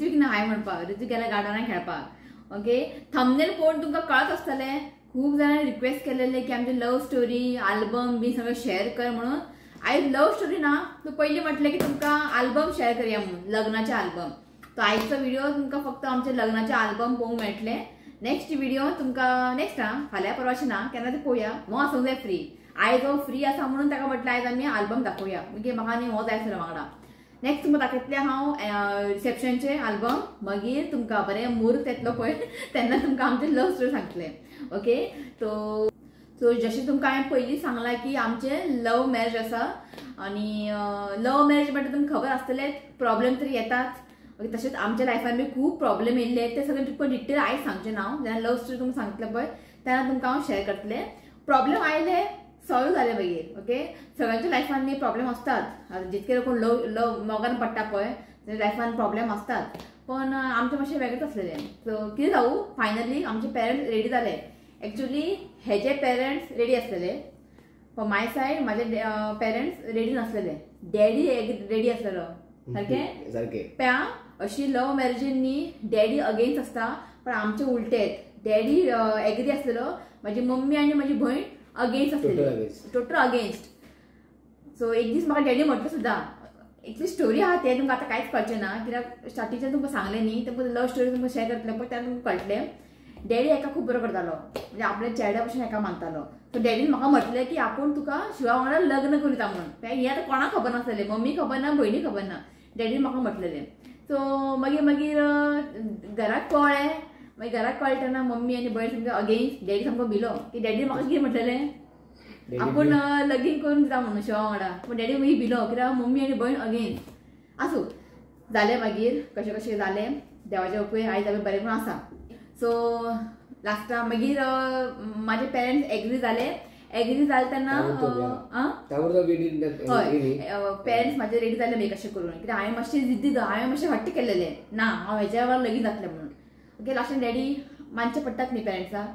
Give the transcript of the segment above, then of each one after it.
ऋत्विक ना हाय म्हणपाक, ऋत्विक गेला गार्डनान खेळपाक. ओके, थंबनेल पळोवन तुमकां कळत आसतलें, खूब जाणांनी रिक्वेस्ट केलेले की आमचे लव स्टोरी आल्बम बी सगळें शेअर कर म्हणून. आयज लव स्टोरी ना, तो पयलीं म्हटलें की तुमकां आल्बम शेअर करया म्हणून, लग्नाचे आल्बम. तो आयचो व्हिडिओ तुमकां फक्त आमचे लग्नाचे आल्बम पळोवंक मेळटले. नेक्स्ट व्हिडिओ तुमकां नेक्स्ट हा फाल्यां परवाचें ना, केन्ना ते पळोवया. हो आसूंक जाय फ्री, आयज हो फ्री आसा म्हणून ताका म्हटलें आयज आमी आल्बम दाखोवया, मागीर म्हाका आनी हो जाय आसलो वांगडा. नेक्स्ट तुमकां दाखयतलें हांव रिसेप्शनचें आल्बम, मागीर तुमकां बरें म्हूर्त येतलो पळय तेन्ना तुमकां आमचें लव स्टोरी सांगतलें. ओके, तो सो जशें तुमकां हांवें पयलीं सांगलां की आमचें लव मॅरेज आसा आनी लव मॅरेज म्हणटा तुमकां खबर आसतलें प्रॉब्लेम तरी येतात. ओके, तशेंच आमच्या लायफान बी खूब प्रॉब्लेम येयल्ले, ते सगळे तुमकां डिटेल आयज सांगचें ना हांव, जेन्ना लव स्टोरी तुमकां सांगतलें पळय तेन्ना तुमकां हांव शेअर करतलें. प्रॉब्लेम आयले सॉल्व जाले मागीर. ओके, सगळ्यांच्या लायफान न्ही प्रॉब्लेम आसतात, आतां जितके कोण लव लव मोगान पडटा पळय तेन्ना लायफान प्रॉब्लेम आसतात, पण आमचें मातशें वेगळेंच आसलेलें. सो कितें जावं, फायनली आमचे पेरंट्स रेडी जाले. एक्चुली हेजे पेरंट्स रेडी आसलेले, पण my side म्हाजे पेरंट्स रेडी नासलेले. डॅडी रेडी आसलेलो सारकें सारकें. प्या अशी लव मॅरेजीन न्ही डॅडी अगेन्स्ट आसता, पण आमचे उलटेत, डॅडी एग्री आसलेलो, म्हाजी मम्मी आनी म्हाजी भयण अगेन्स्ट आसलेली, टोटल अगेन्स्ट. सो एक दीस म्हाका डॅडी म्हटलें सुद्दां, इतली स्टोरी आहा तें तुमकां आतां कांयच कळचें ना, कित्याक स्टार्टिंगच्यान तुमकां सांगलें न्ही, तुमकां लव स्टोरी तुमकां शेअर करतलें पळय तेन्ना तुमकां कळटलें. डॅडी हेका खूब बरो करतालो, म्हणजे आपल्या चेड्या भशेन हेका मानतालो. सो डॅडीन म्हाका म्हटलें की आपूण तुका शिवा वांगडा लग्न करूं म्हणून. हें आतां कोणाक खबर नासलें, मम्मी खबर ना, भयणी खबर ना, डॅडीन म्हाका म्हटलेलें. सो मागीर मागीर घराक कळ्ळें, मागीर घराक कळटना मम्मी आनी भयण सामकें अगेन्स्ट. डॅडी सामको भिलो की डॅडीन म्हाका कितें म्हटलेलें, आपूण लगीन करून दिता म्हणून शिवा वांगडा, पूण डॅडी मागीर भिलो कित्याक मम्मी आनी भयण अगेन्स्ट. आसूं, जालें मागीर कशें कशें जालें, देवाच्या उपय आयज आमी बरें करून आसा. सो लास्टा मागीर म्हाजे पेरंट्स एग्री जाले. एग्री जाले तेन्ना हय पेरंट्स म्हाजे रेडी जाले मागीर कशें करून, कित्याक हांवें मातशें जिद्दी, हांवें मातशें हट्ट केलेलें ना हांव हेज्या वांगडा लगीन जातलें म्हणून. ओके, लास्टान डॅडी मानचें पडटात न्ही पेरंट्साक.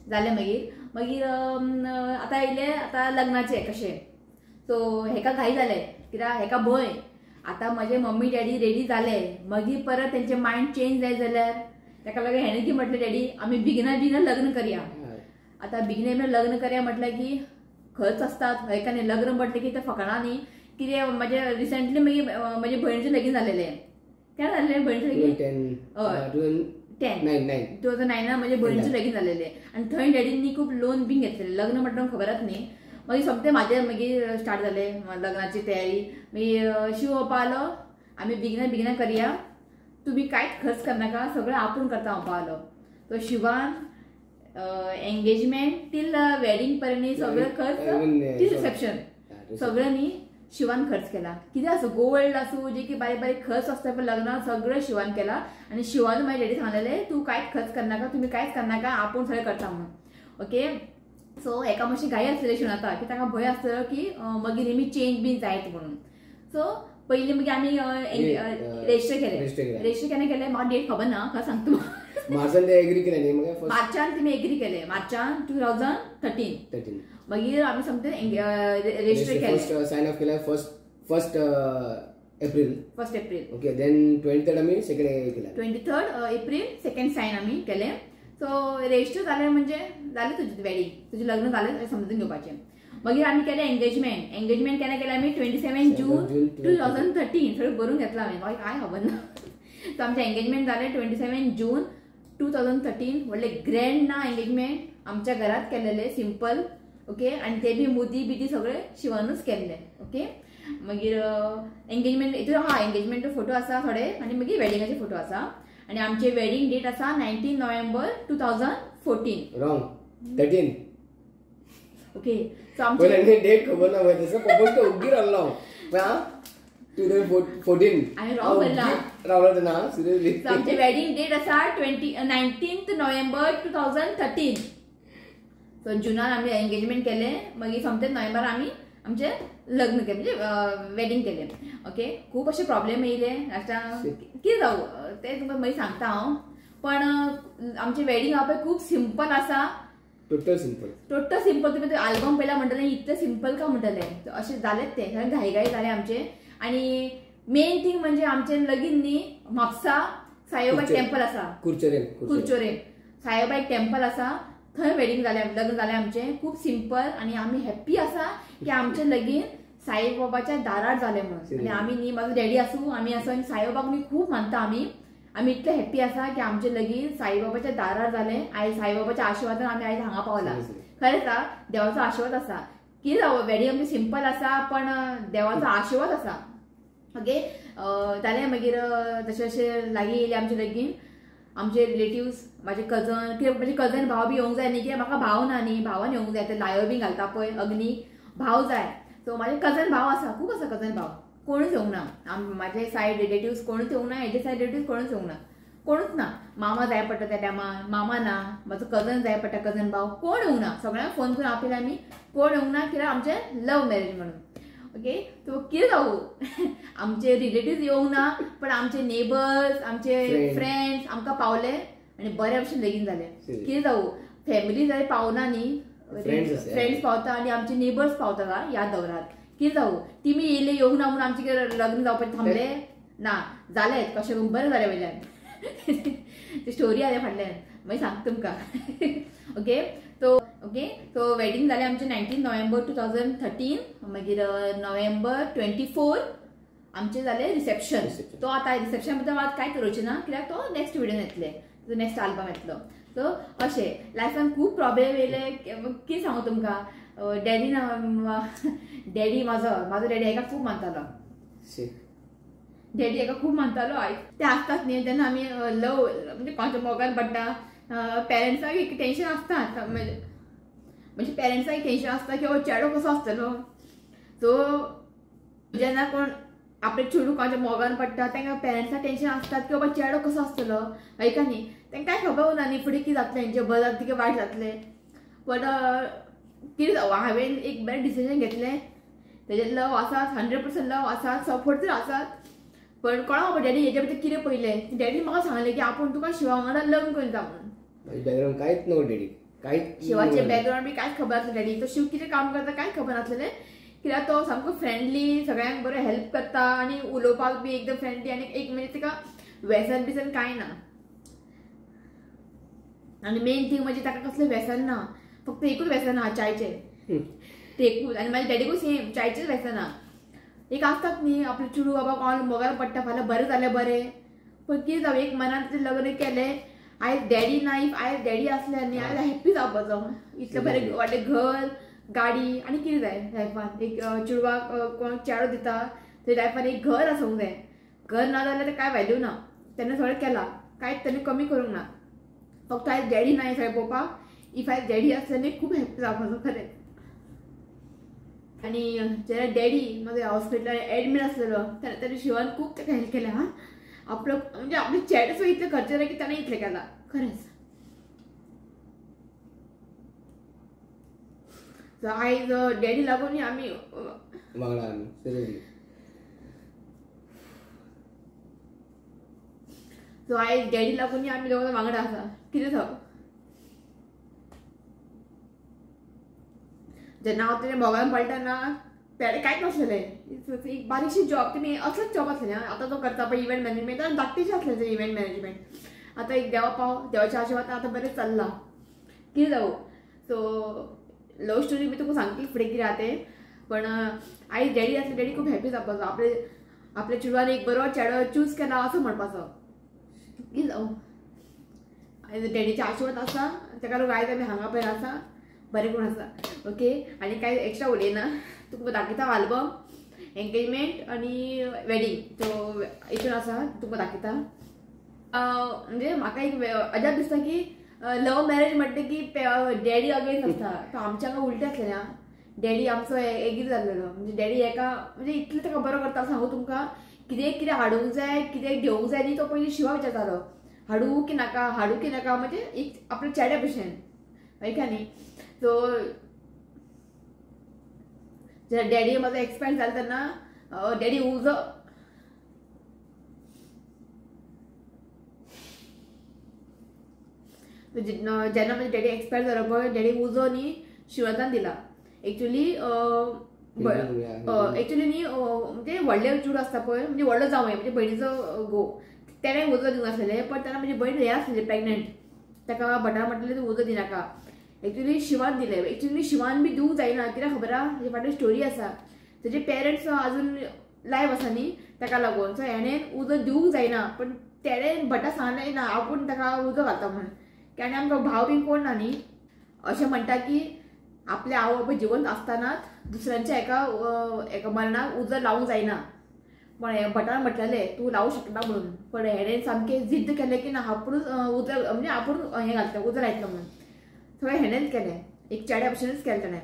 जालें मागीर मागीर आतां येयलें आतां लग्नाचें कशें. सो हेका घाई जालें कित्याक हेका भंय, आतां म्हजे मम्मी डॅडी रेडी जाले मागीर परत तेंचें मायंड चेंज जाय जाल्यार ताका लागून हेणें कितें म्हटलें, डॅडी आमी बेगिना बेगिना लग्न करया. आतां बेगिना बेगिना लग्न करया म्हटलें की खर्च आसतात, हय काय न्ही, लग्न म्हटलें की तें फकाणां न्ही. कितें म्हाजें रिसेंटली मागीर म्हजे भयणीचें लगीन जालेलें, केन्ना जालेलें भयणीचें लगीन? हय 10 2009 म्हजे भयणीचें लगीन जालेलें आनी थंय डॅडींनी खूब लोन बीन घेतलेलें, लग्न म्हटल्यार खबरच न्ही. मागीर सोमतें म्हाजें मागीर स्टार्ट जालें लग्नाची तयारी. मागीर शिव पप्पा आलो, आमी बेगिना बेगिना करया, तुमी कांयच खर्च करनाका, सगळें आपूण करता म्हणपा आलो. तो शिवान एंगेजमेंट तील वेडिंग पर्यंत सगळें खर्च तील रिसेप्शन सगळें न्ही शिवान खर्च केला. कितें आसूं गोल्ड आसूं जे की बारीक बारीक खर्च आसता पळय लग्नाक सगळें शिवान केला. आनी शिवान म्हाज्या डॅडी सांगलेलें तूं कांयच खर्च करनाका, तुमी कांयच करनाका, आपूण सगळें करता म्हणून. ओके, सो हेका मातशी घाई आसलेली शिवण आतां, की ताका भंय आसलेलो की मागीर हेमी चेंज बीन जायत म्हणून. सो पयलीं मागीर आमी रजिस्टर केलें. रजिस्टर केन्ना केलें म्हाका डेट खबर ना, खरें सांगता तुमकां. मार्चान ते एग्री केलें न्ही, मागीर मार्चान तुमी एग्री केलें, मार्चान 2013. मागीर आमी सोमतें रजिस्टर केलें, फर्स्ट सायन ऑफ केलें first April. 1 April. Okay, then 23rd आमी सेकंड केलें, 23 एप्रील सेकंड सायन आमी केलें. सो रजिस्टर जालें म्हणजे जालें तुजें वेडिंग, तुजें लग्न जालें अशें समजून घेवपाचें. मागीर आमी केलें एंगेजमेंट. एंगेजमेंट केन्ना केलें आमी 27 जून 2013. सगळें बरोवन घेतलां हांवें, म्हाका कांय खबर ना. सो आमचें एंगेजमेंट जालें 27 जून 2013. व्हडलें ग्रँड ना एंगेजमेंट, आमच्या घरांत केलेलें सिंपल. ओके, आनी ते बी मुदी बिदी सगळें शिवानूच केल्लें. ओके, मागीर एंगेजमेंट हितून आहा, एंगेजमेंट फोटो आसा थोडे आनी मागीर वेडिंगाचे फोटो आसा. आनी आमचे वेडिंग डेट आसा 19 नोव्हेंबर 2014. रॉंग, 13. ओके, सो आमचे डेट खबर ना, तसो ओग्गी रावलो हांव 2014. हांवें रॉंग बरयलां, रावलो ना सिरियसली. आमचे वेडिंग डेट आसा 19 नोव्हेंबर 2013. सो जुनान आमी एंगेजमेंट केलें, मागीर सोमतें नोव्हेंबर आमी आमचें लग्न केलें, म्हणजे वेडिंग केलें. ओके, खूब अशे प्रॉब्लेम येयले लास्टाक, कितें जावं तें तुमकां मागीर सांगता हांव. पण आमचें वेडिंग आहा पळय खूब सिंपल आसा, टोटल सिंपल, टोटल सिंपल. तुमी आल्बम पळयला म्हणटलें इतलें सिंपल का म्हणटलें, अशें जालेंच तें, घाई घाई जालें आमचें. आनी मेन थींग म्हणजे आमचें लगीन न्ही म्हापसा साईबाबा टेम्पल आसा कुरचोरेम साईबाबा एक टेम्पल आसा थंय वेडिंग जालें, लग्न जालें आमचें. खूब सिंपल आनी आमी हॅप्पी आसा की आमचें लगीन साईबाबाच्या दारार जालें म्हणून. आनी आमी न्ही, म्हाजो डॅडी आसूं आमी आसूं आनी साईबाबाक न्ही खूब मानता आमी. आमी इतले हॅप्पी आसा की आमचें लगीन साईबाबाच्या दारार जालें. आयज साईबाबाच्या आशिर्वादान आमी आयज हांगा पावला. खरेंच आ, देवाचो आशिर्वाद आसा. कितें जावं, वेडिंग आमचें सिंपल आसा पण देवाचो आशिर्वाद आसा. ओके, जालें मागीर तशें अशें लागीं येयलें आमचें लगीन. आमचे रिलेटिव्स, म्हाजे कजन, कित्याक म्हजे कजन भाव बी येवंक जाय न्ही, कित्याक म्हाका भाव ना न्ही, भावान येवंक जाय. ते लायो बी घालता पळय अग्नी, भाव जाय. सो म्हाजे कजन भाव आसा, खूब आसा कजन भाव, कोणूच येवंक ना. म्हाजे सायड रिलेटिव्स कोणूच येवंक ना, हेजे सायड रिलेटिव्स कोणूच येवंक ना, कोणूच ना. मामा जाय पडटा त्या टायमार, मामा ना. म्हाजो कजन जाय पडटा, कजन भाव, कोण येवंक ना. सगळ्यांक फोन करून आपयले आमी, कोण येवंक ना कित्याक आमचें लव मॅरेज म्हणून. ओके, सो कितें जावं, आमचे रिलेटिव्स येवंक ना पण आमचे नेबर्स, आमचे फ्रेंड्स आमकां पावले आनी बऱ्या भशेन लगीन जालें. कितें जावं, फॅमिली जाय पावना न्ही, फ्रेंड्स पावता आनी आमचे नेबर्स पावता, याद दवरात. कितें जावं, तिमी येयले येवंक ना म्हणून आमचें लग्न जावपाचें थांबलें ना, जालें कशें करून बरें जालें वयल्यान. ती स्टोरी आसा फाटल्यान, मागीर सांगता तुमकां. Okay, so okay, so wedding जालें आमचें 19 नोव्हेंबर 2013. मागीर नोव्हेंबर 24 आमचें जालें रिसेप्शन. तो आतां रिसेप्शन बद्दल मात कांयच उलोवचें ना कित्याक तो नेक्स्ट व्हिडियोन येतलें, तो नेक्स्ट आल्बम येतलो. सो अशें लायफान खूब प्रॉब्लेम येयले, कितें सांगू तुमकां. डॅडी ना, डॅडी म्हाजो डॅडी हेका खूब मानतालो, डॅडी हेका खूब मानतालो. ते आसतात न्ही तेन्ना आमी लव म्हणजे कोणाच्या मोगान पडटा, पेरंट्साक एक टेंशन आसता, म्हणजे पेरंट्साक एक टेंशन आसता की हो चेडो कसो आसतलो. सो जेन्ना कोण आपले चेडूं कोणाच्या मोगान पडटा तांकां पेरंट्साक टेंशन आसतात की बाबा चेडो कसो आसतलो, हय न्ही. तांकां कांय खबर उरना न्ही फुडें कितें जातलें, हेंचें बरें जातलें की वायट जातलें. पण कितें जावं, हांवें एक बरें डिसिजन घेतलें, तेजें लव आसात, 100% लव आसात, सपोर्ट आसात. पण कोणा खबर डॅडी हेजे भितर कितें पयलें. डॅडी म्हाका सांगलें की आपूण तुका शिवा वांगडा लग्न करता म्हणून. बॅकग्रावंड कांयच न्हू डॅडी, कांयच शिवाचें बॅकग्रावंड बी कांयच खबर आसलें डॅडी. तो शिव कितें काम करता कांयच खबर नासलेलें, कित्याक तो सामको फ्रेंडली, सगळ्यांक बरो हेल्प करता आनी उलोवपाक बी एकदम फ्रेंडली आनी एक म्हणजे ताका व्यसन बिसन कांय ना. आनी मेन थींग म्हणजे ताका कसलें व्यसन ना, फक्त एकूच व्यसन आहा चायचें, ते एकूच. आनी म्हाज्या डॅडीकूय सेम चायचेंच व्यसन आहा. एक आसतात न्ही आपले चेडूं बाबा कोण मोगार पडटा, फाल्यां बरें जालें बरें, पण कितें जावं, एक मनान तें लग्न केलें. आयज डॅडी ना, if आयज डॅडी आसले न्ही आयज हॅप्पी जावपाचो. इतलें बरें व्हडलें घर, गाडी आनी कितें जाय लायफान. एक चेडवाक कोण चेडो दिता ते लायफान एक घर आसूंक जाय, घर ना जाल्यार तें कांय व्हॅल्यू ना. तेन्ना सगळें केलां, कांयच तेणें कमी करूंक ना, फक्त आयज डॅडी ना हें सगळें पळोवपाक. If आयज डॅडी आसले न्ही खूब हॅप्पी जावपाचो खरें. आनी जेन्ना डॅडी म्हाजो हॉस्पिटलान एडमीट आसलेलो तेन्ना तेणें शिवान खूब ताका हेल्प केलें. हां, आपलो म्हणजे आपले चेडे सुद्दां इतले खर्च जाले की ताणें इतलें केलां खरेंच. सो आयज डॅडी लागून आमी वांगडा आमी. सो आयज डॅडी लागून आमी दोगां वांगडा आसा. कितें जावं, जेन्ना हांव तेजें मोगान पडटा ना पेडे कांयच नासलेलें, एक बारीकशी जॉब, तेमी असलोच जॉब आसलेलें. आतां तो करता पळय इव्हेंट मॅनेजमेंट, आनी धाकटेशें आसलें तें इव्हेंट मॅनेजमेंट. आतां एक देवा पाव, देवाच्या आशिर्वादान आतां बरें चल्लां. कितें जावं, सो लव स्टोरी बी तुका सांगतली फुडें कितें आहा तें. पण आयज डॅडी आसले, डॅडी खूब हॅप्पी जावपाचो, आपले आपल्या चेडवान एक बरो चेडो चूज केला असो म्हणपाचो. कितें जावं, आयज डॅडीचे आशिर्वाद आसा, ताका लागून आयज आमी हांगा पळय आसा, बरें करून आसा. ओके, आनी कांय एक्स्ट्रा उलयना, तुका दाखयता आल्बम, एंगेजमेंट आनी वेडिंग. सो हितून आसा, तुका दाखयता. म्हणजे म्हाका एक अजाप दिसता की लव मॅरेज म्हणटा की डॅडी अगेन्स्ट आसता, तो आमच्या हांगा उलटें आसलें. आं, डॅडी आमचो एग्री जाल्लेलो, म्हणजे डॅडी एका म्हणजे इतलें ताका बरो करता सांगू तुमकां, कितें कितें हाडूंक जाय, कितें घेवंक जाय न्ही, तो पयलीं शिवा विचारतालो, हाडूं की नाका, हाडूं की नाका, म्हणजे एक आपल्या चेड्या भशेन, हय का न्ही. सो जेन्ना डॅडी म्हाजो एक्सपायर जालो तेन्ना डॅडी उजो जेन्ना म्हजे डॅडी एक्सपायर जालो पळय, डॅडी उजो न्ही शिवरातान दिला. एक्चुली एक्चुली न्ही म्हणजे व्हडले चेडूं आसता पळय, म्हणजे व्हडलो जावंय, म्हणजे भयणीचो घोव, तेणें उजो दिवंक आसलेलें पण तेन्ना म्हजी भयण हें आसलेली प्रेग्नंट ताका भटान म्हटलें तूं उजो दिनाका. एक्चुली शिवान दिलें. एक्चुली शिवान बी दिवंक जायना कित्याक खबर आहा हेजे फाटल्यान स्टोरी आसा. तेजे पेरंट्स अजून लायव आसा न्ही ताका लागून सो हेणें उजो दिवंक जायना पण तेणें भटा सांगलें ना आपूण ताका उजो घालता म्हणून आनी आमकां भाव बी कोण ना न्ही. अशें म्हणटा की आपले आवय बापूय जिवंत आसतनाच दुसऱ्यांच्या एका एका मरणाक उजो लावंक जायना. पण भटान म्हटलेलें तूं लावूं शकना म्हणून पण हेणें सामकें जिद्द केलें की ना आपुणूच उजो म्हणजे आपूण हें घातलें उजो लायतलो म्हणून सगळें हेणेंच केलें एक चेड्या भशेनच केलें तेणें.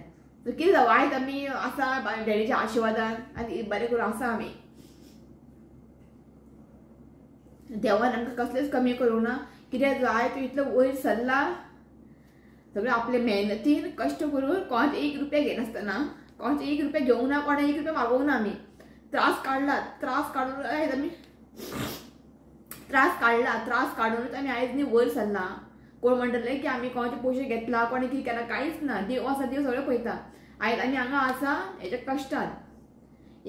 कितें जावं आयज आमी आसा डॅडीच्या आशिर्वादान आनी बरें करून आसा आमी. देवान आमकां कसलेंच कमी करूंक ना. कितें जाय तूं इतलो वयर सरला सगळें आपले मेहनतीन कश्ट करून कोणाचे एक रुपया घेनासतना कोणाचे एक रुपया घेवंक ना कोणा एक रुपया मागोवंक ना. आमी त्रास काडला त्रास काडून आयज आमी त्रास काडला त्रास काडूनच आमी आयज न्ही वयर सरला. कोण म्हणटले की आमी कोणाचे पयशे घेतला कोणें कितें केलां कांयच ना. देव आसा देव सगळें पळयता. आयज आमी हांगा आसा हेच्या कश्टान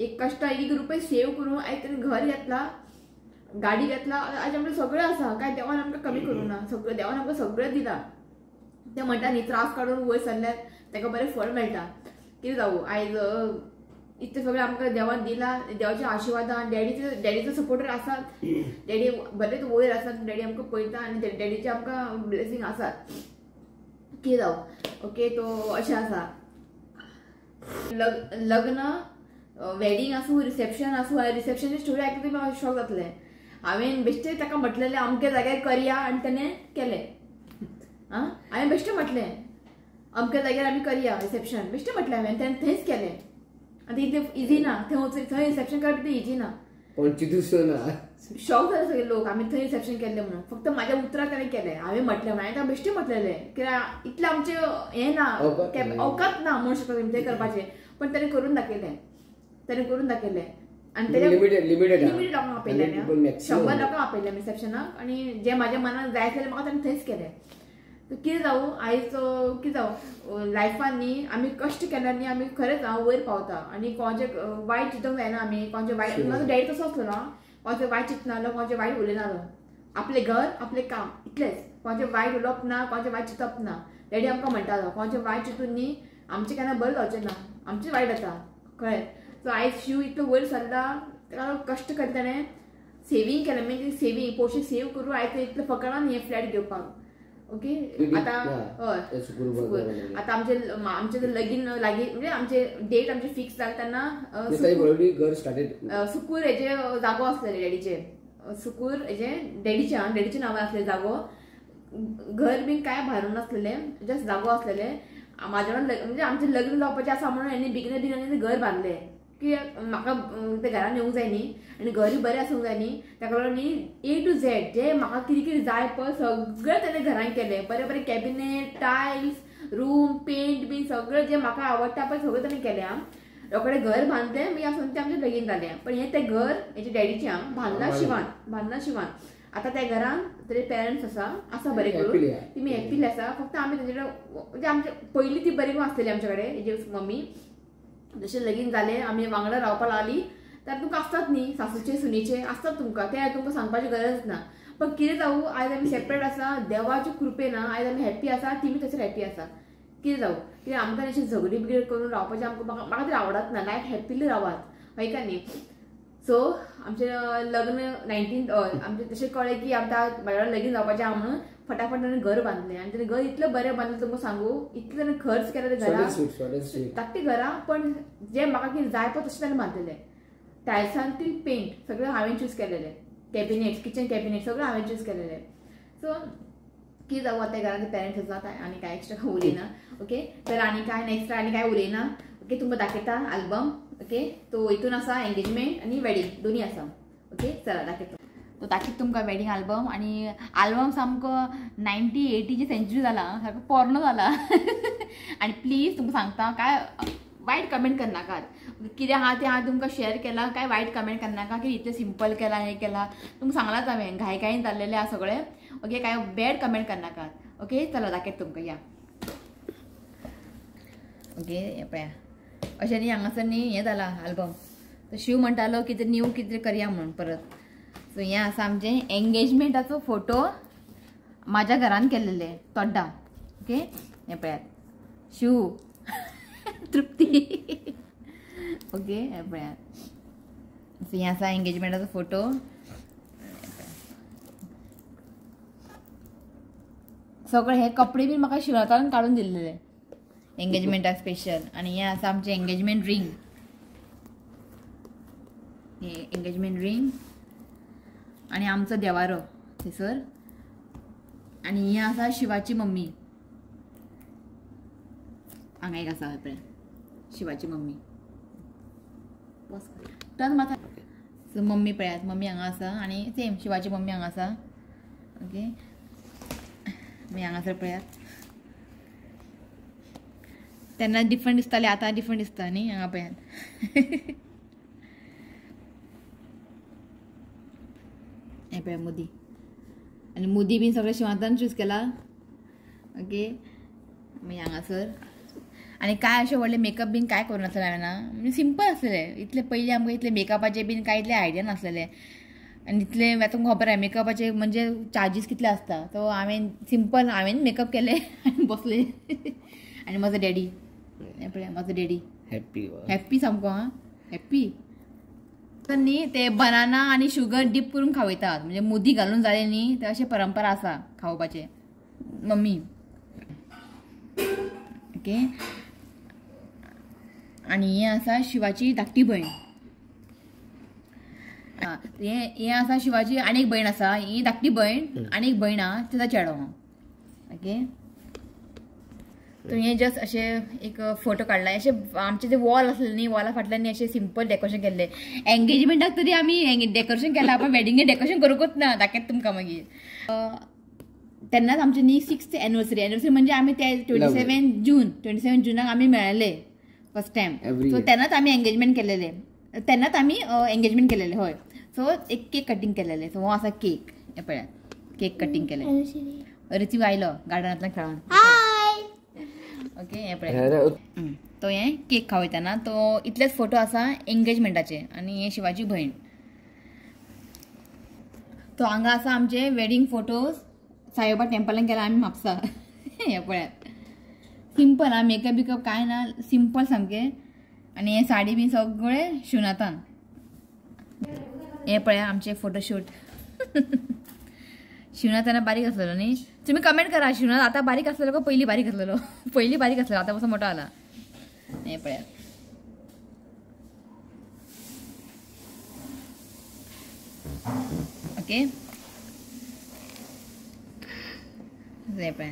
एक कश्टान एक रुपया सेव करून आयज तेणें घर घेतला गाडी घेतला आयज आमकां सगळें आसा. कांय देवान आमकां कमी करूं ना सगळें देवान आमकां सगळें दिलां. ते म्हणटा न्ही त्रास काडून वयर सरल्यार ताका बरें फळ मेळटा. कितें जावं आयज इतलें सगळें आमकां देवान दिलां देवाच्या आशिर्वादान डॅडीचो सपोर्टर आसात. डॅडी बरेच वयर आसात डॅडी आमकां पळयता आनी डॅडीचे आमकां ब्लेसींग आसात. कितें जावं ओके तो अशें आसा. लग्न वेडींग आसूं रिसेप्शन आसूं रिसेप्शनची स्टोरी आयकली म्हाका शॉक जातलें. हांवें बेश्टें ताका म्हटलेलें अमक्या जाग्यार करया आनी तेणें केलें. आं हांवें बेश्टें म्हटलें अमक्या जाग्यार आमी करया रिसेप्शन बेश्टें म्हटलें हांवें तेणें थंयच केलें. आनी इतलें इजी ना थंय थंय रिसेप्शन करप इतलें इजी ना. शॉक जाले सगळे लोक आमी थंय रिसेप्शन केल्लें म्हणून. फक्त म्हाज्या उतराक ताणें केलें. हांवें म्हटलें हांवें ताका बेश्टें म्हटलेलें कित्याक इतलें आमचें हें ना अवकात ना म्हणूं शकता तुमी तें करपाचें पण ताणें करून दाखयलें ताणें करून दाखयलें. आनी तेणें लिमिटेड लोकांक आपयलें 100 लोकांक आपयलें रिसेप्शनाक आनी जें म्हाज्या मनाक जाय आसलें म्हाका ताणें थंयच केलें. कितें जावं आयज कितें जावं लायफान न्ही आमी कश्ट केल्यार न्ही आमी खरेंच हांव वयर पावता. आनी कोणाचें वायट चिंतूंक जायना आमी कोणाचें वायट म्हाजो डॅडी तसो आसलो ना कोणाचें वायट चिंतनालो कोणाचें वायट उलयनालो. आपलें घर आपलें काम इतलेंच. कोणाचें वायट उलोवप ना कोणाचें वायट चिंतप ना. डॅडी आमकां म्हणटालो कोणाचें वायट चिंतून न्ही आमचें केन्ना बरें जावचें ना आमचें वायट जाता कळ्ळें. सो आयज शिव इतलो वयर सरला ताका कश्ट केले ताणें सेवींग केलें म्हणजे सेवींग पयशे सेव करून आयज इतलें फकणान हें फ्लॅट घेवपाक. ओके आतां हय आतां आमचें आमचें लगीन लागीं म्हणजे आमचें डेट आमचें फिक्स जालें तेन्ना सुकूर हेजे जागो आसलेले डॅडीचे सुकूर हेजे डॅडीच्या डॅडीच्या नांवार आसलें जागो. घर बीन कांय भारून नासलेलें जस्ट जागो आसलेलें. म्हाज्या म्हणजे आमचें लग्न जावपाचें आसा म्हणून हेणी बेगिना बेगीन घर बांदलें की म्हाका ते घरान येवंक जाय न्ही आनी घरूय बरें आसूंक जाय न्ही ताका लागून न्ही ए टू झेड जे म्हाका कितें कितें जाय पळय सगळें तेणें घरान केलें. बरें बरें कॅबिनेट टायल्स रूम पेंट बीन सगळें जें म्हाका आवडटा पळय सगळें तेणें केलें. आं रोखडें घर बांदलें मागीर आसून तें आमचें लगीन जालें. पण हें तें घर हेजे डॅडीचें आं बांदलां शिवान बांदलां शिवान. आतां त्या घरान तेजे पेरंट्स आसा आसा बरें करून तेमी हॅप्पीली आसा. फक्त आमी तेजे म्हणजे आमचे पयलीं ती बरी करून आसलेली आमच्या कडेन हेजी मम्मी. जशें लगीन जालें आमी वांगडा रावपाक लागली तर तुमकां आसतात न्ही सासूचे सुनेचे आसतात तुमकां तें तुमकां सांगपाची गरज ना. पण कितें जावं आयज आमी सेपरेट आसा देवाचे कृपेन आयज आमी हॅप्पी आसा तिमी तशें हॅप्पी आसा. कितें जावं कित्याक आमकां अशें झगडी बिगडी करून रावपाचें आमकां म्हाका तरी आवडत ना. लायफ हॅप्पीली रावात हय का न्ही. सो आमचें लग्न 19 आमचें तशें कळ्ळें की आतां म्हाज्या लगीन जावपाचें आहा म्हणून फटाफट ताणें घर बांदलें आनी तेणें घर इतलें बरें बांदलें तुमकां सांगू इतलें ताणें खर्च केला तें घरा धाकटी घरां पण जें म्हाका कितें जाय पळय तशें ताणें बांदलेलें. टायल्सान ती पेंट सगळें हांवें चूज केलेलें कॅबिनेट्स किचन कॅबिनेट सगळें हांवें चूज केलेलें. सो कितें जावं आतां घरान पेरंट्स आसा आनी कांय एक्स्ट्रा उलयना. ओके तर आनी कांय एक्स्ट्रा आनी कांय उलयना. ओके तुमकां दाखयता आल्बम. ओके तो हितून आसा एंगेजमेंट आनी वेडींग दोनी आसा. ओके चला दाखयता. तो दाखयता तुमकां वेडींग आल्बम. आनी आल्बम सामको 1980ची सेंच्युरी जाला सारको पोरणो जाला. आनी प्लीज तुमकां सांगता काय वायट कमेंट करनाकात. कितें आहा तें हांवें तुमकां शेअर केलां कांय वायट कमेंट करनाका की इतलें सिंपल केलां हें केलां. तुमकां सांगलांच हांवें घाय घायन जाल्लेलें आहा सगळें. ओके कांय बॅड कमेंट करनाकात. ओके चला दाखयता तुमकां या. ओके हें पळया अशें न्ही हांगासर न्ही हें जाला आल्बम. तर शिव म्हणटालो कितें न्यू कितें करया म्हणून परत. सो हें आसा आमचें एंगेजमेंटाचो फोटो म्हाज्या घरान केल्लेले तोड्डा. ओके हें पळयात शिव तृप्ती. ओके हें पळयात. सो हें आसा एंगेजमेंटाचो फोटो. सगळे हे कपडे बीन म्हाका शिवनाथान काडून दिल्लेले एंगेजमेंटाक स्पेशल. आनी हें आसा आमचें एंगेजमेंट रिंग. हे एंगेजमेंट रिंग आनी आमचो देवारो थंयसर. आनी हें आसा शिवाची मम्मी. हांगा एक आसा पळय शिवाची मम्मी. टर्न माता. सो मम्मी पळयात, मम्मी हांगा आसा आनी सेम शिवाची मम्मी हांगा आसा. ओके मागीर हांगासर पळयात. तेन्ना डिफरंट दिसताले, आतां डिफरंट दिसता न्ही. हांगा पळयात. हें पळय मुदी. आनी मुदी बीन सगळें शिवांतान चूज केला. ओके मागीर हांगासर आनी कांय अशें व्हडलें मेकअप बीन कांय करूं नासलें हांवें ना, म्हणजे सिंपल आसलेलें. इतले पयलीं आमकां इतले मेकअपाचे बीन कांय इतले आयडिया नासलेले. आनी इतले आतां तुमकां खबर आहा मेकअपाचे म्हणजे चार्जीस कितले आसता. सो हांवें सिंपल हांवें मेकअप केले आनी बसले. आनी म्हजो डॅडी, हें पळय म्हजो डॅडी हॅप्पी हॅप्पी सामको. आं हॅप्पी न्ही. ते बनाना आनी शुगर डीप करून खावयतात, म्हणजे मुदी घालून जाले न्ही ते अशें परंपरा आसा खावपाचे मम्मी. ओके आनी हें आसा शिवाची धाकटी भयण. हें आसा शिवाची आनी एक भयण आसा. ही धाकटी भयण आनी एक भयण आहा तिजो चेडो. ओके तो हें जस्ट अशें एक फोटो काडला. अशें आमचे जे वॉल आसलें न्ही, वॉला फाटल्यान न्ही अशें सिंपल डेकोरेशन केल्लें. एंगेजमेंटाक तरी आमी डेकोरेशन केलां, पण वेडिंगे डेकोरेशन करूंकच ना. दाखयता तुमकां मागीर. तेन्नाच आमची न्ही 6th anniversary. Anniversary म्हणजे आमी ते 27 जूनाक आमी मेळ्ळे फर्स्ट टायम. सो तेन्नाच आमी एंगेजमेंट केलेले. तेन्नाच आमी एंगेजमेंट केलेले. हय. सो एक केक कटींग केलेले. सो हो आसा केक. हें पळयात केक कटींग केले. ऋतिक आयलो गार्डनांतल्यान खेळोन. ओके हें पळय तो हें केक खावयतना तो इतलेच फोटो आसा एंगेजमेंटाचे. आनी हें शिवाची भयण. तो हांगा आसा आमचे वेडींग फोटोज. साईबाबा टेम्पलान गेला आमी म्हापसा. हें पळयात सिंपल आं, मेकअप बिकअप कांय ना, सिंपल सामकें. आनी हें साडी बीन सगळें शिवनाथान. हें पळया आमचें फोटोशूट. शिवनाथ बारीक आसलेलो न्ही. तुमी कमेंट करा शिवनाथ आतां बारीक आसलेलो काय पयलीं बारीक आसलेलो. पयलीं बारीक आसलेलो, आतां मातसो मोटो जाला. हें पळयात. ओके हें पळया.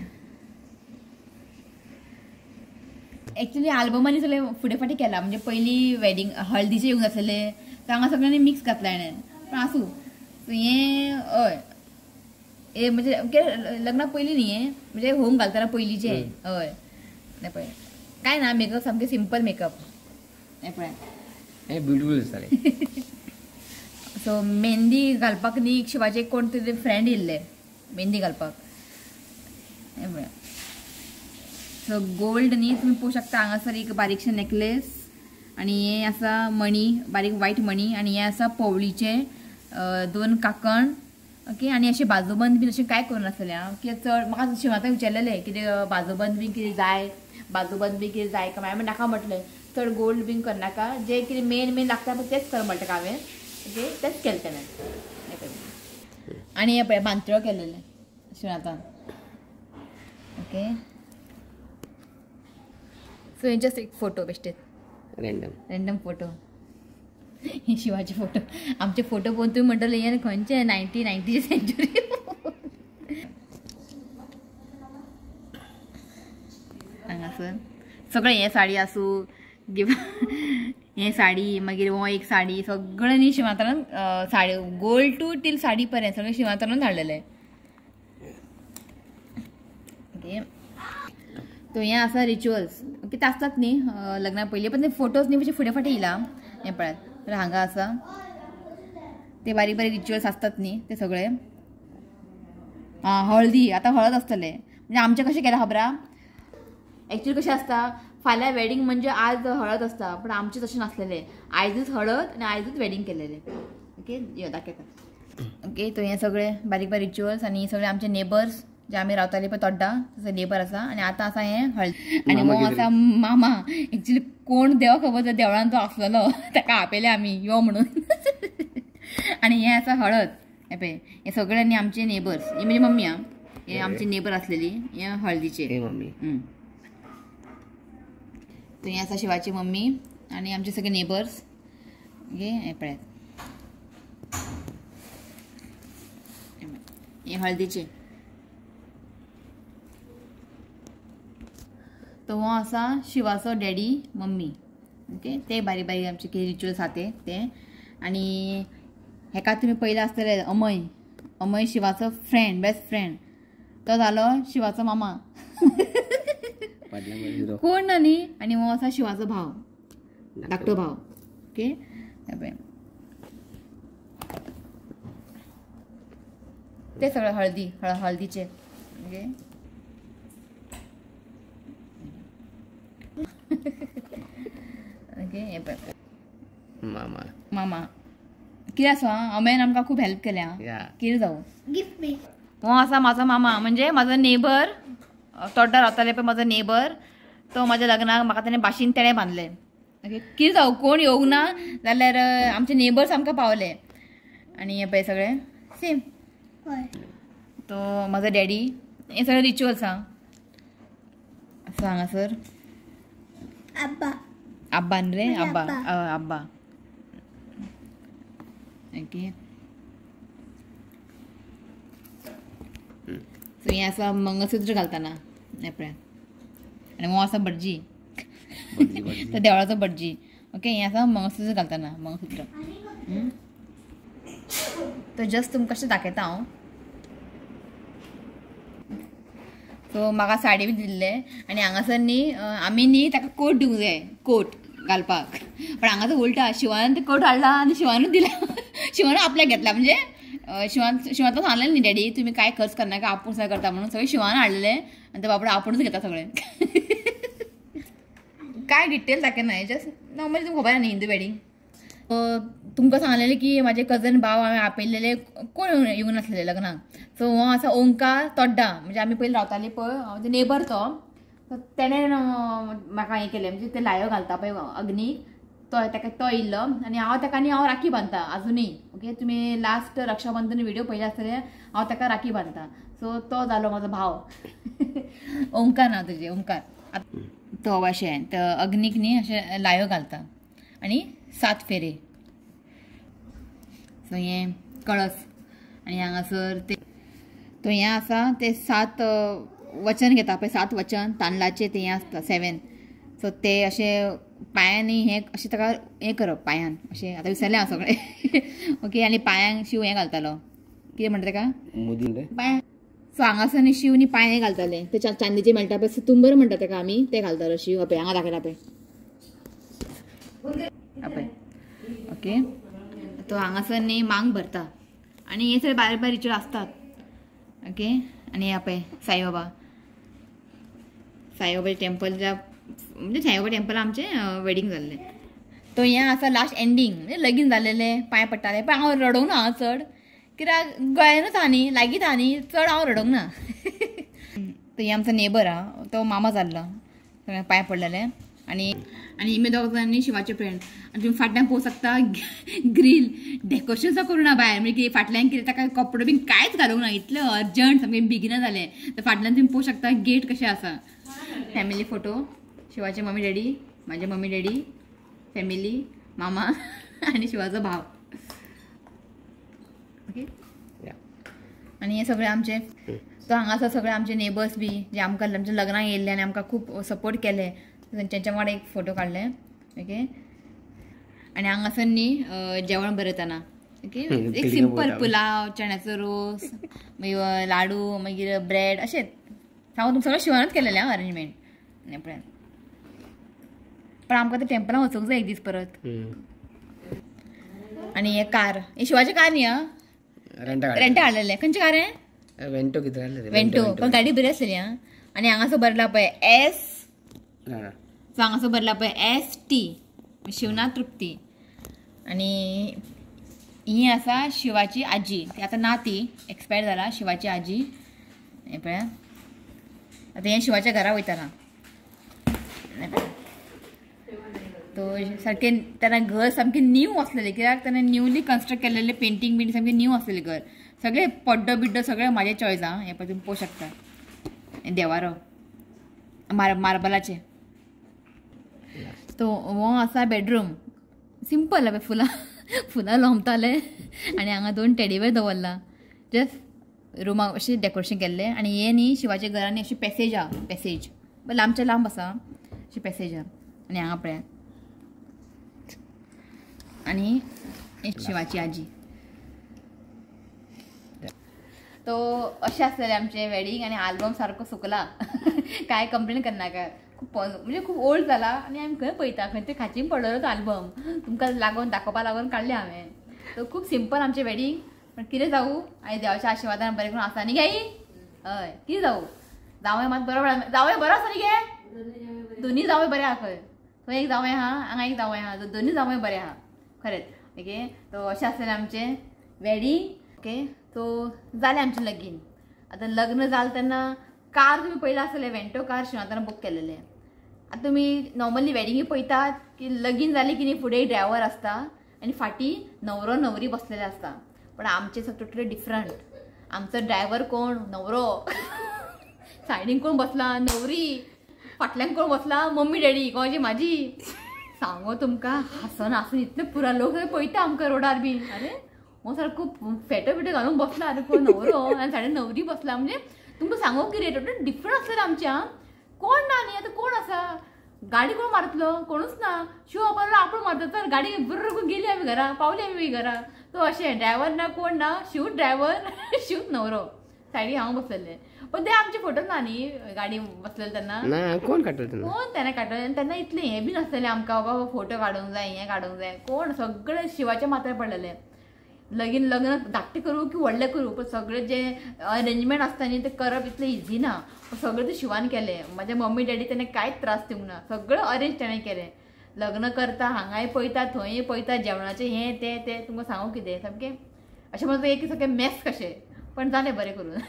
एक्चुअली आल्बमांनी सगळें फुडें फाटीं केला. म्हणजे पयलीं वेडींग हळदीचें येवंक आसलेलें, तो हांगा सगळ्यांनी मिक्स घातला हाणें. पण आसूं. सो हें हय हे म्हणजे लग्ना पयलीं न्ही, हें म्हणजे होम घालतना पयलींचें. हय हें पळय कांय ना, मेकअप सामकें सिंपल मेकअप. हें पळय हें ब्युटिफूल दिसतालें. सो मेहंदी घालपाक न्ही शिवाचे कोण तरी फ्रेंड येयल्ले मेहंदी घालपाक. हें पळय. सो गोल्ड न्ही तुमी पळोवंक शकता हांगासर एक बारीकशें नेकलेस. आनी हें आसा मणी, बारीक वायट मणी. आनी हें आसा पोवळीचें 2 कांकण. ओके आनी अशें बाजूबंद बीन अशें कांय करूं नासलें आं. कित्याक चड म्हाका शिवाताक विचारलेलें कितें बाजूबंद बीन कितें जाय, बाजूबंद बीन कितें जाय काय. हांवें नाका म्हटलें, चड गोल्ड बीन करनाका, जें कितें मेन मेन लागता पळय तेंच कर म्हणटा हांवें. ओके तेंच केलें तेणें. आनी हें पळय बांतळो केलेलें शिवनाथान. ओके सो हें जस्ट एक फोटो बेश्टेच रँडम फोटो. हे शिवाचे फोटो. आमचे फोटो पळोवन तुमी म्हणटले हें खंयचे 1990 सेंचुरी. हांगासर सगळें हें साडी आसूं, हें साडी, मागीर हो एक साडी, सगळें न्ही शिवातान sari gold to teal sari पर्यंत सगळें शिवातानूच हाडलेलें. ओके तो हें आसा रिच्युअल्स. ओके ते आसतात न्ही लग्ना पयलीं, पण ते फोटोज न्ही मातशे फुडें फाटीं येयला. हें पळयात हांगा आसा ते बारीक बारीक रिच्युअल्स आसतात न्ही ते सगळे. आं हळदी, आतां हळद आसतलें. म्हणजे आमचें कशें केलां खबर आहा. एक्चुअली कशें आसता फाल्यां वेडिंग म्हणजे आज हळद आसता, पण आमचें तशें नासलेलें. आयजूच हळद आनी आयजूच वेडिंग केलेलें. ओके यो दाखयता. ओके तो हे सगळे बारीक बारीक रिच्युअल्स आनी सगळे आमचे नेबर्स जे आमी रावताले पळय तोड्डा तसो नेबर आसा. आनी आतां आसा हें हळद. आनी हो आसा मामा. एक्चुली कोण देवा खबर देवळान तो आसलेलो, ताका आपयले आमी यो म्हणून. आनी हें आसा हळद. हे पळय हे सगळे न्ही आमचे नेबर्स. ही म्हजी मम्मी आं, हे आमची नेबर आसलेली, हे हळदीचे. तो हें आसा शिवाची मम्मी आनी आमचे सगळे नेबर्स. ओके हे पळयात हे हळदीचे. तो हो आसा शिवाचो डॅडी मम्मी. ओके ते बारीक बारीक आमचे कितें रिच्युअल्स आसा ते. आनी हेका तुमी पयलें आसतले अमय. अमय शिवाचो फ्रेंड, बेस्ट फ्रेंड. तो जालो शिवाचो मामा. कोण ना न्ही. आनी हो आसा शिवाचो भाव, धाकटो भाव. ओके ते सगळे हळदी हळदीचे. ओके ओके हे पळय मामा. मामा कितें आसा, अमयन आमकां खूब हेल्प केल्या. कितें जावं हो आसा म्हाजो मामा, म्हणजे म्हाजो नेबर. तोड्डा रावताले पळय म्हाजो नेबर, तो म्हाज्या लग्नाक म्हाका तेणें बाशीन तेणें बांदलें. ओके कितें जावं कोण येवंक ना जाल्यार आमचे नेबर्स आमकां पावले. आनी हे पळय सगळे सेम. तो म्हाजो डॅडी. हे सगळे रिच्युअल्स आसा. सो हांगासर आब्बा. आब्बा न्ही रे, आब्बा आब्बा. ओके सो हें आसा मंगळसूत्र घालतना हें पळय. आनी हो आसा भटजी, तो देवळाचो भटजी. ओके हें आसा मंगळसूत्र घालतना, मंगळसूत्र. तो जस्ट तुमकां कशें दाखयता हांव. सो म्हाका साडी बी दिल्ले. आनी हांगासर न्ही आमी न्ही ताका कोट दिवंक जाय, कोट घालपाक. पण हांगासर उलटा शिवान ते कोट हाडला आनी शिवानूच दिला. शिवान आपल्याक घेतला. म्हणजे शिवान शिवान सांगलें न्ही डॅडी तुमी काय खर्च करनाका, आपूण सगळें करता म्हणून. सगळें शिवान हाडलेलें आनी ते बाबडो आपुणूच घेता सगळें. काय डिटेल दाखयना, जस्ट नॉर्मली तुमकां खबर आहा न्ही हिंदू वेडींग. तुमकां सांगलेलें की म्हाजे कजन भाव हांवें आपयलेले, कोण येवंक नासलेले लग्नाक. सो हो आसा ओंकार तोड्डा, म्हणजे आमी पयलीं रावताली पळय म्हणजे नेबर तो. तेणें म्हाका हें केलें, म्हणजे ते लायो घालता पळय अग्नीक, तो ताका तो येयल्लो. आनी हांव ताका न्ही हांव राखी बांदता आजुनूय. ओके तुमी लास्ट रक्षाबंधन व्हिडियो पळयले आसतले, हांव ताका राखी बांदता. सो तो जालो म्हाजो भाव. ओंकार नांव तुजें, ओंकार. तो अशें तो अग्नीक न्ही अशें लायो घालता आनी 7 फेरे. सो हें कळस. आनी हांगासर ते तो हें आसा ते 7 वचन घेता पळय, 7 वचन तांदळाचे ते हें आसता 7. सो ते अशें पांयांनी हें अशें ताका हें करप पांयान अशें, आतां विसरलें हांव सगळें. ओके आनी पांयांक शिव हें घालतालो, कितें म्हणटा ताका पांयां. सो हांगासर न्ही शिव न्ही पांय घालताले, ते चांदीचे मेळटा पळय, तुंबर म्हणटा ताका आमी, ते घालतालो शिव. पळय हांगा दाखयला पळय पळय. ओके तो हांगासर न्ही मांग भरता. आनी हे सगळे बारीक बारीक रिच्युअल आसतात. ओके आनी हे पळय साईबाबा, साईबाबा टेम्पल, म्हणजे साईबाबा टेम्पल आमचें वेडींग जाल्लें. तो हें आसा लास्ट एंडींग, म्हणजे लगीन जालेलें, पांय पडटाले. पण हांव रडोवंक ना चड, कित्याक गोंयानूच आहा न्ही, लागींच आहा न्ही, चड हांव रडोवंक ना. तो हें आमचो नेबर आहा, तो मामा जाल्लो, पांय पडलेले. आनी आनी इमे दोग जाणांनी शिवाचे फ्रेंड. आनी तुमी फाटल्यान पळोवंक शकता ग्रील डेकोरेशन सुद्दां करूं ना भायर, म्हणजे कितें फाटल्यान कितें ताका कपडो बीन कांयच घालूंक ना, इतलें अर्जंट सामकें बेगिना जालें. तर फाटल्यान तुमी पळोवंक शकता गेट कशें आसा. फॅमिली फोटो, शिवाचे मम्मी डॅडी, म्हाजे मम्मी डॅडी, फॅमिली, मामा आनी शिवाचो भाव. ओके आनी हे सगळे आमचे, तो हांगासर सगळे आमचे नेबर्स बी जे आमकां आमच्या लग्नाक येयल्ले आनी आमकां खूब सपोर्ट केले, तेंच्या वांगडा एक फोटो काडले. ओके आनी हांगासर न्ही जेवण बरयतना. ओके एक सिंपल पुलाव, चण्याचो रोस, मागीर लाडू, मागीर ब्रेड, अशें सांगू तुमकां सगळें शिवानूच केलेलें आं अरेंजमेंट. पळयात पण आमकां ते टेम्पलान वचूंक जाय एक दीस परत. आनी हे कार, हे शिवाचें कार न्ही आं, रेंटा हाडलेलें. खंयचें कार हें? वेंटो. कितें हाडलें? वेंटो. पण गाडी बरी आसलेली आं. आनी हांगासर बरयलां पळय एस, सो हांगासर बरयलां पळय एस टी, शिवनाथ तृप्ती. आनी ही आसा शिवाची आजी, ती आतां ना, ती एक्सपायर जाला शिवाची आजी. हें पळया आतां हें शिवाच्या घरा वयतना तो सारकें तेन्ना घर सामकें न्यू आसलेलें, कित्याक तेन्ना न्यूली कन्स्ट्रक्ट केल्लेलें, पेंटींग बिंटींग सामकें न्यू आसलेलें घर. सगळें पड्डो बिड्डो सगळें म्हाजें चॉयस आं. हें पळय तुमी पळोवंक शकता, देवारो मार्बलाचें. तो हो आसा बेडरूम, सिंपल पळय, फुलां फुलां लोंबताले आनी हांगा 2 टेडीबेर दवरला, जस्ट रुमाक अशें डेकोरेशन केल्लें. आनी हें न्ही शिवाच्या घरांनी अशी पॅसेज आहा, पॅसेज लांबचे लांब आसा अशी पॅसेज आहा. आनी हांगा पळयात आनी शिवाची आजी. तो अशें आसलेलें आमचें वेडींग. आनी आल्बम सारको सुकला, कांय कंप्लेन करनाका, खूब म्हणजे खूब ओल्ड जाला. आनी आमी खंय पळयता, खंय ते खाचीन पडलेलो तो आल्बम, तुमकां लागून दाखोवपा लागून काडलें हांवें. तो खूब सिंपल आमचें वेडींग, पण कितें जावं आनी देवाच्या आशिर्वादान बरें करून आसा न्ही गे. हय कितें जावं, जावंय मात बरो, जावंय बरो आसा न्ही गे, दोनी जावंय बरें आहा. खंय थंय एक जावंय आहा, हांगा एक जावंय आहा, दोनी जावंय बरें आहा खरेंच. ओके तो अशें आसलेलें आमचें वेडींग. ओके तो जालें आमचें लगीन. आतां लग्न जालें तेन्ना कार तुमी पयलें आसलें वेंटो कार शिवांतान बूक केलेलें. आतां तुमी नॉर्मली वेडिंगी पळयतात की लगीन जालें की न्ही फुडें ड्रायव्हर आसता आनी फाटीं न्हवरो न्हवरी बसलेले आसता. पण आमचें टोटली डिफरंट. आमचो ड्रायव्हर कोण, न्हवरो, सायडीन कोण बसला न्हवरी, फाटल्यान कोण बसला मम्मी डॅडी कोणाची म्हाजी. सांगो तुमकां हांसोन हांसून इतले पुरा लोक पळयता आमकां रोडार बी, अरे हो सारको फेटो बिटो घालून बसला, अरे कोण न्हवरो आनी साडे न्हवरी बसला. म्हणजे तुमकां सांगो कितें टोटल डिफरंट आसलें आमचें. कोण ना न्ही आतां, कोण आसा गाडी कोण मारतलो, कोणूच ना. शिव वापरलो आपूण मारता तर गाडी बरोबर गेली आमी घरा, पावली आमी घरा. तो अशें ड्रायव्हर ना कोण ना, शिव ड्रायव्हर शिव न्हवरो, सायडीक हांव बसलेलें. पण ते आमचे फोटो ना न्ही गाडी बसलेले तेन्ना, कोण काडटलो, कोण तेन्ना काडटलो. तेन्ना इतलें हें बी नासलेलें आमकां, बाबा फोटो काडूंक जाय हें काडूंक जाय, कोण सगळें शिवाच्या माथ्यार पडलेलें. लगीन लग्न धाकटें करूं की व्हडलें करूं, पण सगळें जें अरेंजमेंट आसता न्ही तें करप इतलें इजी ना, पण सगळें तें शिवान केलें. म्हाज्या मम्मी डॅडी तेणें कांयच त्रास दिवंक ना, सगळें अरेंज तेणें केलें. लग्न करता हांगाय पळयता थंय पळयता, जेवणाचें हें तें तें, तुमकां सांगू कितें सामकें अशें म्हणटा एक सारकें मॅस कशें, पण जालें बरें करून.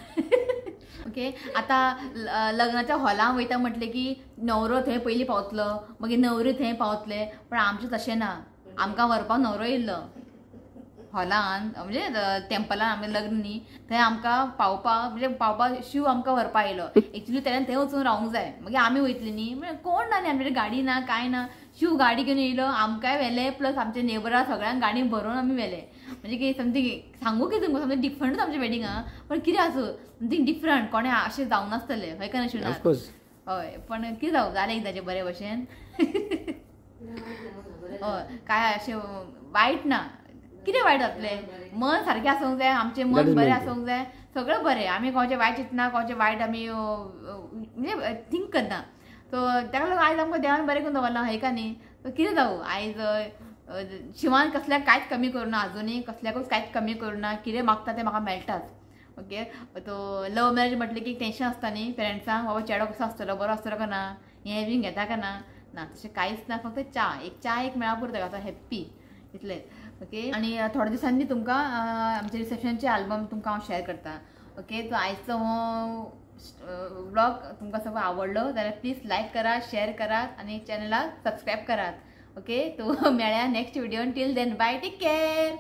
ओके आतां लग्नाच्या हॉलान वयता म्हटलें की न्हवरो थंय पयलीं पावतलो, मागीर न्हवरी थंय पावतले. पण आमचें तशें ना, आमकां व्हरपाक न्हवरो येयल्लो हॉलान, म्हणजे टेम्पलान आमी लग्न न्ही थंय आमकां पावपाक, म्हणजे पावपाक शिव आमकां व्हरपाक आयलो. एक्चुली तेणें थंय वचून रावंक जाय, मागीर आमी वयतली न्ही, म्हणजे कोण ना न्ही आमचे गाडी ना कांय ना. शिव गाडी घेवन येयलो, आमकांय व्हेले, प्लस आमचे नेबरा सगळ्यांक गाडी भरून आमी व्हेले. म्हणजे की समथींग सांगू की तुमकां समथींग डिफरंटूच आमचें वेडिंग आहा, पण कितें आसूं समथींग डिफरंट, कोणें अशें जावं नासतलें हय काय ना शिवनाथ? हय पण कितें जावं जालें एकदाचें बरे भशेन. हय काय अशें वायट ना, कितें वायट जातलें, मन सारकें आसूंक जाय, आमचें मन बरें आसूंक जाय, सगळें बरें. आमी कोणाचें वायट चिंतना, कोणाचें वायट आमी म्हणजे थिंक करना. सो ताका लागून आयज आमकां देवान बरें करून दवरलां हय का न्ही. सो कितें जावं आयज शिवान कसल्याक कांयच कमी करूना, आजुनूय कसल्याकूच कांयच कमी करूना, कितें मागता तें म्हाका मेळटाच. ओके तो लव मॅरेज म्हटलें की टेंशन आसता न्ही पेरंट्सांक, बाबा चेडो कसो आसतलो, बरो आसतलो काय ना, हें बीन घेता काय ना, ना तशें कांयच ना, फक्त च्या एक च्या एक मेळ्ळा पुरो ताका, हॅप्पी इतलें. ओके आनी थोड्या दिसांनी तुमकां आमचे रिसेप्शनचे आल्बम तुमकां हांव शेअर करता. ओके तो आयचो हो व्लॉग तुमकां सगळो आवडलो जाल्यार प्लीज लायक करात, शेअर करात आनी चॅनलाक सबस्क्रायब करात. ओके तो मेळ्या next video, till then bye, take care.